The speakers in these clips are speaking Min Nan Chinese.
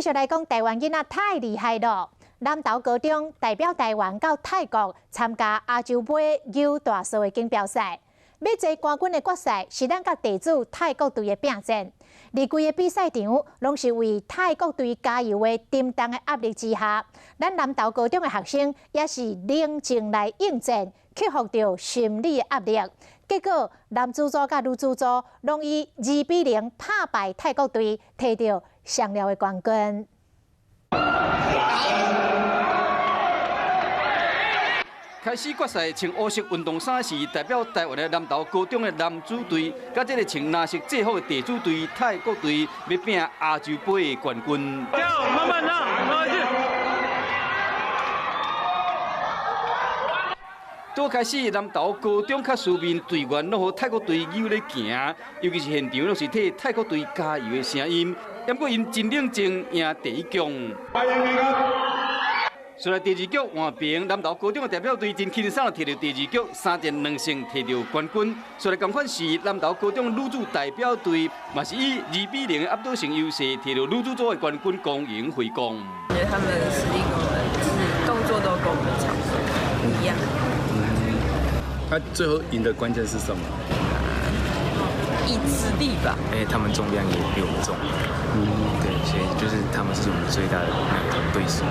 續來講，台灣囡仔太厲害囉！南投高中代表台灣到泰國參加亞洲盃扭大掃的錦標賽，欲爭冠軍的決賽是咱佮地主泰國隊的拚戰。佇規个比賽場，攏是為泰國隊加油的沉重的壓力之下，咱南投高中的學生也是冷靜來應戰，克服著心理的壓力。結果男子組佮女子組攏以2比0拍敗泰國隊，提著雙料的冠軍。開始決賽穿烏色運動衫是代表台灣的南投高中的男子隊，佮這个穿藍色制服的地主隊泰國隊，欲拚亞洲盃的冠軍。慢慢拿，慢慢拄開始，南投高中較輸面隊員攏予泰國隊扭咧行，尤其是現場攏是替泰國隊加油的聲音。毋過𪜶真冷靜，贏第一局。所以第二局換平，南投高中的代表隊真輕鬆摕著第二局3戰2勝，摕著冠軍。所以仝款是南投高中女子代表隊，嘛是以2比0的壓倒性優勢，摕著女子組的冠軍，光榮回國。覺得他們的實力跟我們就是動作都跟我們差不多，不一樣。那最後贏的關鍵是什麼？意志力吧。哎，他們重量也比我們重。對，所以就是他們是我們最大的那個對手。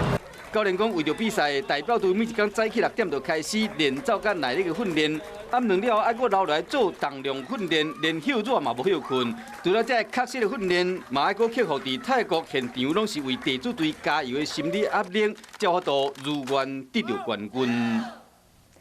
教練講，為著比賽，代表隊每一工早起6點就開始練走佮耐力的訓練，暗頓了後愛閣留來做重量訓練，連歇熱嘛無歇睏。除了這个確實的訓練，嘛愛閣克服佇泰國現場攏是為地主隊加油的心理壓力，才有法度如願得著冠軍。